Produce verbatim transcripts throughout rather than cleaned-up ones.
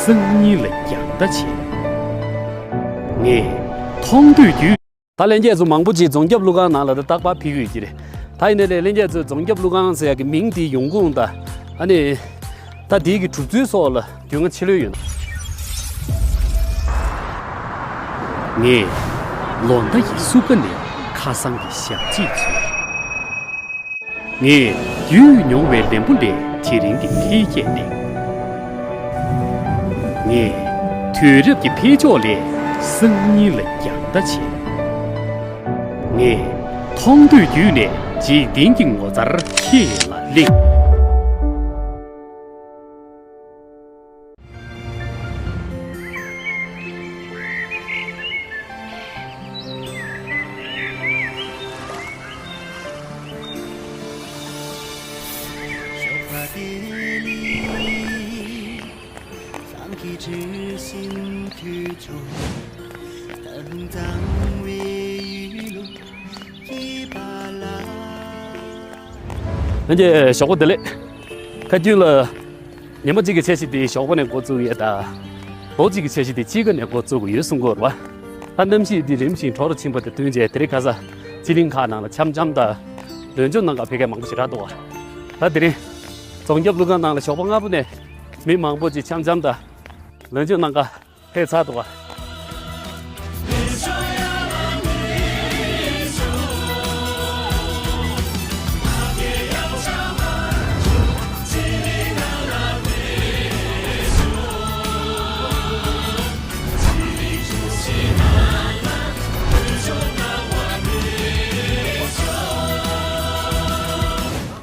སང་ཉིན་ལ་རྒྱང་ལྟ་བྱེད། ངས་མཐོང་ཐོས་བརྒྱུད། ད་ལྷན་རྒྱས་ཚོ་མང་པོ་ཅིག་རྫོང་རྒྱབ་ཀླུ་ཁང་ནང་ལ་ད་རྟག་པར་ཕེབས་ཀྱི་ཡོད་ཀྱི་རེད། ད་ཡིན་ནའི་ལས་ལྷན་རྒྱས་ཚོས་རྫོང་རྒྱབ་ཀླུ་ཁང་ཟེར་ཡག་གི་མིང་དེའི་ཡོང་ཁུངས་དང་། ཨ་ནི། ད་དེའི་གི་གྲུབ་ཚུལ་སོགས་ལ་རྒྱུས་མངའ་ཆེ་ལོས་ཡོད་ན། ངས་ལོ་ཟླ་ཡི་སྲུབས་ཀ་ནས་ཁ་སང་གི་ཞག་གཅིག་ཚོད། ངས་བརྒྱུད་མྱོང་བའི་ལན་བུ་ལས་དེ་རིང་གི་འཕེལ་རྒྱས་ལས། ངས་དུས་རབས་ཀྱི་འཕེལ་ཕྱོགས་ལས་སང་ཉིན་ལ་རྒྱང་ལྟ་བྱེད། ངས་མཐོང་ཐོས་བརྒྱུད་ནས་འཇིག་རྟེན་གྱི་ངོ་མཚར་ཁྱེད་ལ་གླེང་། ལྷན་རྒྱས་ཞོགས་པ་བདེ་ལེགས། ཁ་རྒྱུན་ལ། ཉི་མ་གཅིག་གི་འཆར་གཞི་དེ་ཞོགས་པ་ནས་འགོ་བཙུགས་ཡོད་ད། ལོ་གཅིག་གི་འཆར་གཞི་དེ་དཔྱིད་ཀ་ནས་འགོ་བཙུགས་དགོས་ཡོད་གསུང་གི་ཡོད་རེད་བ། ད་གནམ་གཤིས་འདི་རིམ་བཞིན་དྲོ་རུ་ཕྱིན་པ་དང་བསྟུན་བྱས་དེ་རིང་ཁ་སང་སྤྱི་གླིང་ཁག་ནང་ལ་འཆམ་འཆམ་དང་། ལོན་ཇོ་ནང་ག་ཕེབས་མཁན་མང་པོ་ཞིག་རག་འདུག་བ། ད་དེ་རིང་རྫོང་རྒྱབ་ཀླུ་ཁང་ནང་ལ་ཞོགས་པ་སྔ་པོ་ནས་མི་མང་པོ་ཅིག་འཆམ་འཆམ་དང་། ལོན་ཇོ་ནང་ག་ཕེབས་ཚར་འདུག་བ།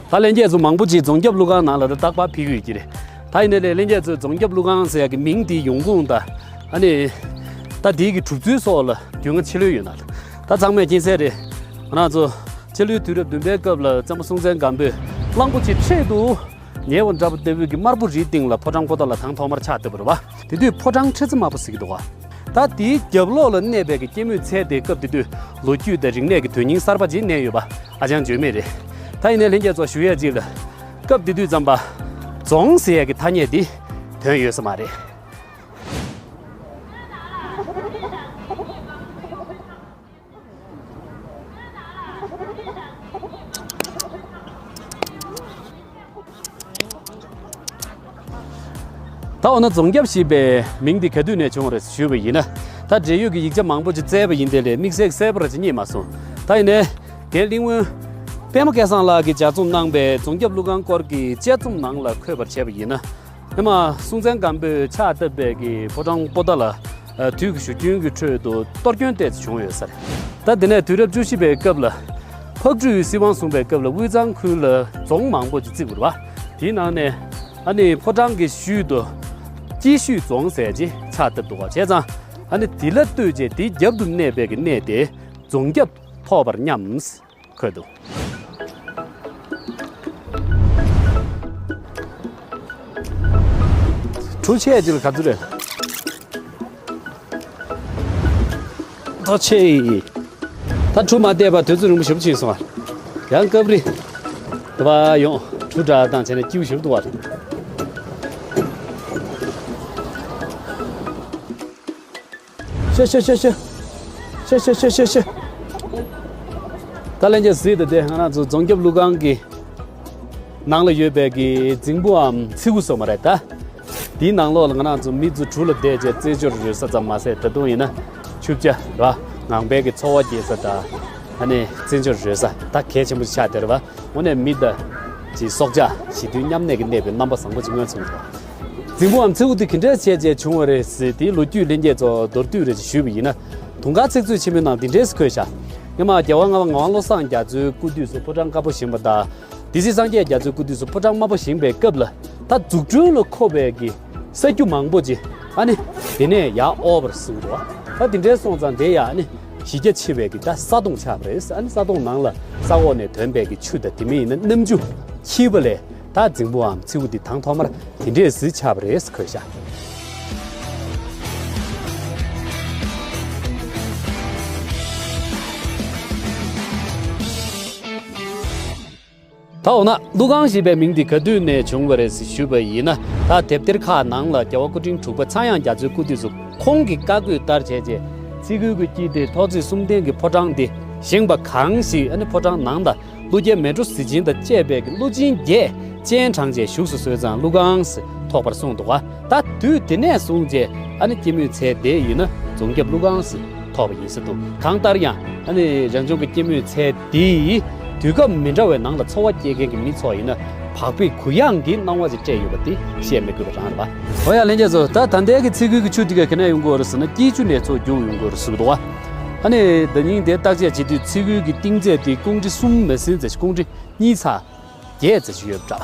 ད་ལྷན་རྒྱས་ཚོ་མང་པོ་ཅིག་རྫོང་རྒྱབ་ཀླུ་ཁང་ནང་ལ་ད་རྟག་པར་ཕེབས་ཀྱི་ཡོད་ཀྱི་རེད། ད་ཡིན་ནའི་ལས་ལྷན་རྒྱས་ཚོས་རྫོང་རྒྱབ་ཀླུ་ཁང་ཟེར་ཡག་གི་མིང་དེའི་ཡོང་ཁུངས་དང་། ཨ་ནི། ད་དེའི་གི་གྲུབ་ཚུལ་སོགས་ལ་རྒྱུས་མངའ་ཆེ་ལོས་ཡོད་ན། ད་ཚང་མས་མཁྱེན་གསལ་རེད། ང་རང་ཚོ་ཕྱི་ལོའི་དུས་རབས་བདུན་པའི་སྐབས་ལ་བཙན་པོ་སྲོང་བཙན་སྒམ་པོས་གླང་པོ་ཆེ་འཕྲེད་དུ་ཉེ་བ་འདྲ་པོ་ལྟ་བུའི་གི་དམར་པོ་རིའི་སྟེང་ལ་ཕོ་བྲང་པོ་ཏ་ལ་དང་ཐོག་མར་ཕྱག་བཏབ་པ་རེད་བ། དེ་དུས་ཕོ་བྲང་ཁྲི་རྩེ་དམར་པོ་ཟེར་གྱི་འདུག་བ། ད་དེའི་རྒྱབ་ལོགས་ལ་གནས་པའི་གི་སྐྱེད་མོས་ཚལ་དེ་སྐབས་དེ་དུས་ལོ་རྒྱུས་དང་རིག་གནས་ཀྱི་དོན་སྙིང་གསར་པ་ཅིག་གནས་ཡོད་པ་ཨ་ཅང་བརྗོད་མེད་རེད། ད་ཡིན་ནའི་ལྷན་རྒྱས་ཚོ་ཞུ་ཡས་ཅིག་ལ། སྐབས་དེ་དུས་ཙམ་པ། རྫོང་ཟེར་ཡས་ཀྱི་ཐ་སྙད་འདི་དོན་ཡོད་ས་མ་རེད། ད་འོ་ན་རྫོང་རྒྱབ་ཞེས་པའི་མིང་འདི་ག་དུས་ནས་བྱུང་བ་རེད་ཞུས་པ་ཡིན་ན། ད་འབྲེལ་ཡོད་ཀྱི་ཡིག་ཆ་མང་པོ་ཅིག་བཙལ་བ་ཡིན་དེ་ལས་དམིགས་བསལ་གསལ་པོ་ར་ཅིག་རྙེད་མ་སོང་། ད་ཡིན་ནའི། རྒན་གླིང་སྔོན། པདྨ་སྐལ་བཟང་ལགས་ཀྱིས་ལྗགས་རྩོམ་གནང་པའི་རྫོང་རྒྱབ་ཀླུ་ཁང་སྐོར་གྱི་དཔྱད་རྩོམ་ནང་ལ་འཁོད་པར་བྱས་པ་ཡིན་ན། ཧེ་མ་སྲོང་བཙན་སྒམ་པོས་ཕྱག་བཏབ་པའི་གི་ཕོ་བྲང་པོ་ཏ་ལ། དུས་ཀྱི་བཞུར་རྒྱུན་གྱི་ཁྲོད་དུ་གཏོར་སྐྱོན་ཏོག་ཙམ་བྱུང་ཡོད་ས་རེད། ད་དེ་ནས་དུས་རབས་བཅུ་བཞི་པའི་སྐབས་ལ། ཕག་གྲུས་སྲིད་དབང་བཟུང་བའི་སྐབས་ལ་དབུས་གཙང་ཁུལ་ལ་རྫོང་མང་པོ་ཅིག་བརྩིགས་པ་རེད་བ། དེའི་ནང་ནས་ཨ་ནི་ཕོ་བྲང་གི་ཤུལ་དུ་སྐྱིད་ཤོད་རྫོང་ཟེར་ཅིག་ཕྱག་བཏབ་འདུག་བ། བྱས་ཙང་ཨ་ནི་དེ་ལ་ལྟོས་བྱས་དེའི་རྒྱབ་ཏུ་གནས་པའི་གི་གནས་དེ་རྫོང་རྒྱབ་ཐོགས་པར་སྙམ། འཁོད་འདུག་གྲུ་ཆད་ཅིག་ལ་ག་ཚོད་རེད། ད་ཆད། ད་གྲུ་མ་བལྟས་པར་དུས་ཚོད་རིང་པོ་ཞེ་པོ་ཕྱིན་སོང་ཨ། ཡང་སྐབས་རེ། ད་བ་ཡོང་གྲུ་འདྲ་བཏང་བྱས་ནས་སྐྱིད་པོ་ཞེ་པོ་འདུག་བ། ཤ་ཤ་ཤ་ཤ། ཤ་ཤ་ཤ་ཤ་ཤ། ད་ལན་ཅན་གཟིགས་དང་དེ་ང་རང་ཚོ་རྫོང་རྒྱབ་ཀླུ་ཁང་གི་ནང་ལ་ཡོད་པའི་གི་རྫིང་བུའམ་ཚི་གུ་སོགས་མ་རེད་ད། དེའི་ནང་ལོགས་ལ་ང་རང་ཚོ་མི་ཚོ་གྲུ་ལ་བསྡད་བྱས་རྩེད་འཇོར་རོལ་ས་ཙམ་མ་ཟད་ད་དུང་ཡིན་ན་ཆུ་བྱ་ར་ངང་པའི་གི་འཚོ་བ་སྐྱེལ་ས་དང་ཨ་ནི་རྩེད་འཇོར་རོལ་ས་ད་གལ་ཆེན་པོ་ཆགས་བསྡད་རེད་བ། དངོས་གནས་མི་དང་ཅིག་སྲོག་ཆགས་ཞི་དུལ་མཉམ་གནས་ཀྱི་གནས་པའི་རྣམ་པ་བཟང་པོ་ཅིག་མངོན་སུམ་དུ། རྫིང་བུའམ་ཚི་གུ་དེ་ག་འདྲས་བྱས་བྱས་བྱུང་བ་རེད་ཟེར་དེའི་ལོ་རྒྱུས་ལྷན་རྒྱས་ཚོ་མདོར་བསྡུས་རེ་ཞུས་པ་ཡིན་ན། དུང་དཀར་ཚིག་མཛོད་ཆེན་མོའི་ནང་འདི་འདྲས་འཁོད་བཞག་སྔོན་མ་རྒྱལ་བ་ལྔ་པ་ངག་དབང་བློ་བཟང་རྒྱ་མཚོའི་སྐུ་དུས་སུ་ཕོ་བྲང་དཀར་པོ་བཞེངས་པ་དང་། སྡེ་སྲིད་སངས་རྒྱས་རྒྱ་མཚོའི་སྐུ་དུས་སུ་ཕོ་བྲང་དམར་པོ་བཞེངས་པའི་སྐབས་ལ་ད་འཛུགས་སྐྲུན་ལ་མཁོ་བའི་གི་ས་རྒྱུ་མང་པོ་ཅིག་ཨ་ནི་དེ་ནས་ཡར་དབོར་བར་སོང་འགྲོ་བ། ད་དེ་འདྲའི་སོང་ཙང་དེ་ཡང་ཨ་ནི་གཞི་རྒྱ་ཆེ་བའི་གི་ད་ས་དོང་ཆགས་པ་རེད། ཨ་ནི་ས་དོང་ནང་ལ་ས་འོག་ནས་ཐོན་པའི་གི་ཆུ་དང་དེ་མིན་ཡིན་ན་གནམ་ཆུ་འཁྱིལ་བ་ལས་ད་རྫིང་བུའམ་ཚི་གུ་འདི་དང་ཐོག་མར་དེ་འདྲས་སུ་ཆགས་པ་རེད་འཁོད་བཞག་ད་ ཨ་འོ་ན་ཀླུ་ཁང་ཞེས་པའི་མིང་འདི་ག་དུས་ནས་བྱུང་བ་རེད་ཟེར་ཞུས་པ་ཡིན་ན། ད་དེབ་ཐེར་ཁག་ནང་ལ་རྒྱལ་བ་སྐུ་ཕྲེང་དྲུག་པ་ཚངས་དབྱངས་རྒྱ་མཚོའི་སྐུ་དུས་སུ་ཁོང་གི་བཀའ་བཀོད་ལྟར་བྱས་རྗེས་ཚེ་ཁུལ་གྱི་དཀྱིལ་དེ་ཐོག་བརྩེགས་གསུམ་ལྡན་གྱི་ཕོ་བྲང་འདི་བཞེངས་པ་གང་ཞིག་ཨ་ནི་ཕོ་བྲང་ནང་ལ་ཀླུ་རྒྱལ་མལ་གྲོ་གཟི་བྱིན་དང་བཅས་པའི་ཀླུ་ཆེན་བརྒྱད་སྤྱན་དྲངས་རྗེས་བཞུགས་སུ་གསོལ་ཙང་ཀླུ་ཁང་ཟེར་ཐོགས་པར་གསུངས་འདུག་ག་ད་དུས་དེ་ནས་བཟུང་རྗེས་ཨ་ནི་སྐྱེད་མོས་ཚལ་དེ་ཡིན་ན་རྫོང་རྒྱབ་ཀླུ་ཁང་ཟེར་ཐོགས་པ་ཡིན་ས་འདུག་གང་ལྟར་ཡང་ཨ་ནི་རང་བྱུང་གི་སྐྱེད་མོས་ཚལ་འདིའི་དུས་སྐབས་མི་འདྲ་བའི་ནང་ལ་འཚོ་བ་སྐྱེལ་མཁན་གྱི་མི་ཚོ་ཡིན་ན་བག་ཕེབས་གུ་ཡངས་ཀྱི་སྣང་བ་ཞིག་སྤྲད་ཡོད་པ་དེ་བཤད་མི་དགོས་པ་རང་རེད་པ། འོ་ཡ་ལྷན་རྒྱས་ཚོ། ད་ད་ལྟའི་གི་ཚེ་ཁུལ་གྱི་ཆུ་དེ་ག་ག་ནས་ཡོང་གི་ཡོད་རེད་ཟེར་ན་དཀྱིལ་ཆུ་ནས་ཚུར་རྒྱུག་ཡོང་གི་ཡོད་རེད་ཟེར་གི་འདུག་བ། ཨ་ནི་ཟླ་ཉིན་དེ་བརྟག་དཔྱད་བྱེད་དུས་ཚེ་ཁུལ་གྱི་གཏིང་ཚད་དེ་ཀུང་ཀྲི་གསུམ་མ་ཟིན་ཙམ་ཞིག་ཀུང་ཀྲི་གཉིས་ཚེག་བརྒྱད་ཙམ་ཞིག་ཡོད་པ་འདྲ།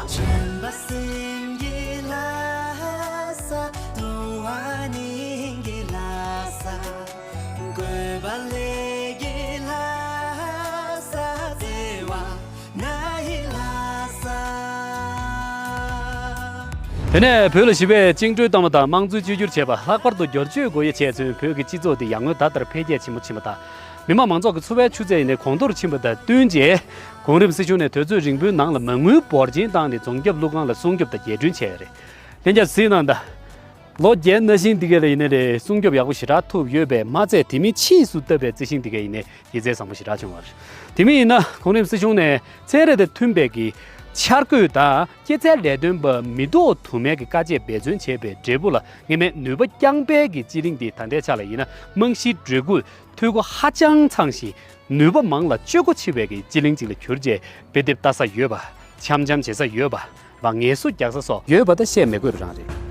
དེ་ནས་བོད་ལ་ཞི་བའི་བཅིངས་འགྲོལ་བཏང་བ་དང་དམངས་གཙོའི་བཅོས་བསྒྱུར་བྱས་པ། ལྷག་པར་དུ་བསྒྱུར་བཅོས་སྒོ་དབྱེ་བྱས་ཚུན་བོད་ཀྱི་སྤྱི་ཚོགས་འདི་ཡར་ངོའི་ཟླ་ལྟར་འཕེལ་རྒྱས་ཆེན་པོ་ཕྱིན་པ་དང་། མི་དམངས་མང་ཚོགས་ཀྱི་འཚོ་བའི་ཆུ་ཚད་ཡིན་ནའི་གོང་མཐོར་ཕྱིན་པ་དང་བསྟུན་རྗེས། གོང་རིམ་སྲིད་གཞུང་ནས་དུས་ཚོད་རིང་པོའི་ནང་ལ་མ་དངུལ་འབོར་ཆེན་བཏང་ནས་རྫོང་རྒྱབ་ཀླུ་ཁང་ལ་སྲུང་སྐྱོབ་དང་རྒྱས་སྐྲུན་བྱས་ཡོད་རེད། ལྷན་རྒྱས་གཟིགས་གནང་དང་། ལོ་བརྒྱད་ནང་བཞིན་འདི་ག་ལ་ཡིན་ནའི་རེད། སྲུང་སྐྱོབ་ཡག་པོ་ཞེ་དྲག་ཐུབ་ཡོད་པས་མ་ཚད། དེ་མིན་ཕྱིས་སུ་བཏབ་པའི་རྩི་ཤིང་འདི་ག་ཡིན་ནའི་ཡིད་ཚད་བཟང་པོ་ཞེ་དྲག་བྱུང་བ་རེད། དེ་མིན་ཡིན་ན་གོང་རིམ་སྲིད་གཞུང་ནས་ཚན་རིག་དང་མཐུན་པའི་གི་འཆར་འགོད་དང་སྐྱེད་ཚལ་ལས་དོན་པ་མི་ལྡོག་དུ་མའི་གི་དཀའ་སྤྱད་འབད་བརྩོན་བྱས་པའི་འབྲས་བུ་ལ་སྔོན་མའི་ནུས་པ་རྐྱང་པའི་གི་སྤྱི་གླིང་འདི་ད་ལྟའི་ཆ་ལ་ཡིན་ན་རྨང་གཞིའི་སྒྲིག་བཀོད་འཐུས་སྒོ་ཧ་ཅང་ཚང་ཞིང་ནུས་པ་མང་ལ་སྤྱོད་སྒོ་ཆེ་བའི་གི་སྤྱི་གླིང་ཅིག་ལ་གྱུར་རྗེས་དཔེ་དེབ་ལྟ་ས་ཡོད་པ། འཆམ་འཆམ་བྱེད་ས་ཡོད་པ། བ་ངལ་གསོ་རྒྱག་ས་སོགས་ཡོད་པ་ད་བཤད་མི་དགོས་པ་རང་རེད།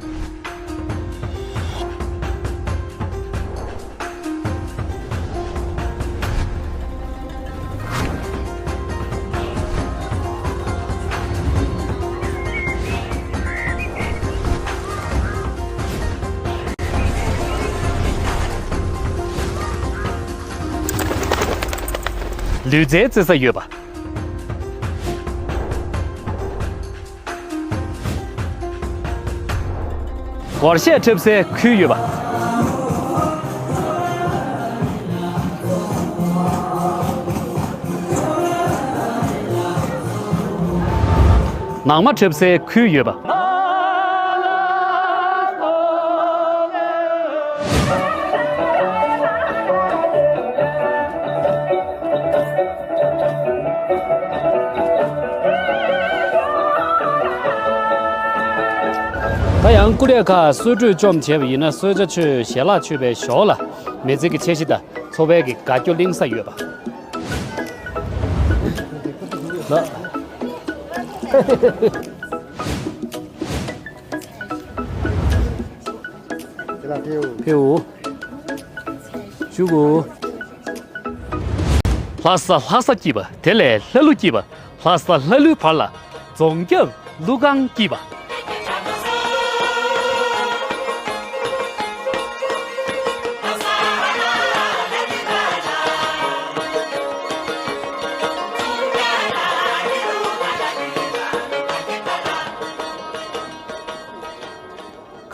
ལུས་རྩལ་རྩེ་ས་ཡོད་པ། སྒོར་གཞས་འཁྲབ་སའི་ཁུལ་ཡོད་པ། ནང་མ་འཁྲབ་སའི་ཁུལ་ཡོད་པ། ད་ཡང་ཀུ་རེ་ཁ་གསོལ་མགྲོན་བཅོམ་བྱས་པ་ཡིན་ན་གསོལ་ཇ་མཆོད་ཞལ་ལག་མཆོད་པའི་ཞོར་ལ་མི་ཚེ་གི་འཆར་གཞི་དང་འཚོ་བའི་གི་དགའ་སྐྱོ་གླེང་ས་ཡོད་པ། ཕེའུ། ཞུ་གུ། ལྷ་ས་ལྷ་ས་སྐྱིད་པ། དེ་ལས་ལྷ་ཀླུ་སྐྱིད་པ། ལྷ་ས་ལྷ་ཀླུའི་བར་ལ་རྫོང་རྒྱབ་ཀླུ་ཁང་སྐྱིད་པ།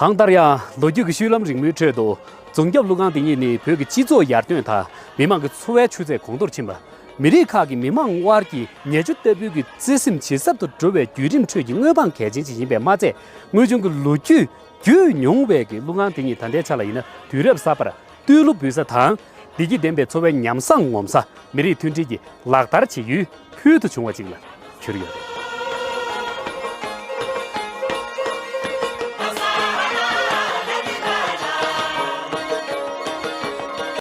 གང་ལྟར་ཡང་ལོ་རྒྱུས་ཀྱི་བཤུལ་ལམ་རིང་མོའི་ཁྲོད་དུ། རྫོང་རྒྱབ་ཀླུ་ཁང་འདི་ཉིད་ནི་བོད་ཀྱི་སྤྱི་ཚོགས་ཡར་ཐོན་དང་མི་དམངས་ཀྱི་འཚོ་བའི་ཆུ་ཚད་གོང་མཐོར་ཕྱིན་པ། མི་རིགས་ཁག་གི་མི་དམངས་དབར་གྱི་ཉེ་ཆར་ལྟ་བུའི་གི་བརྩེ་སེམས་ཇེ་ཟབ་ཏུ་འགྲོ་བའི་བརྒྱུད་རིམ་ཁྲོད་ཀྱི་དངོས་དཔང་གལ་ཆེན་ཞིག་ཡིན་པས་མ་ཚད། དངོས་བྱུང་གི་ལོ་རྒྱུས་བརྒྱུད་མྱོང་བའི་གི་ཀླུ་ཁང་དེ་ཉིད་ད་ལྟའི་ཆ་ལ་ཡིན་ན་དུས་རབས་གསར་པར་བསྟོད་གླུ་འབུལ་ས་དང་བདེ་སྐྱིད་ལྡན་པའི་འཚོ་བའི་ཉམས་བཟང་ངོམ་ས། མི་རིགས་མཐུན་སྒྲིལ་གྱི་ལག་བསྟར་བྱེད་ཡུལ་ཕུལ་དུ་བྱུང་བ་ཅིག་ལ་གྱུར་ཡོད་རེད།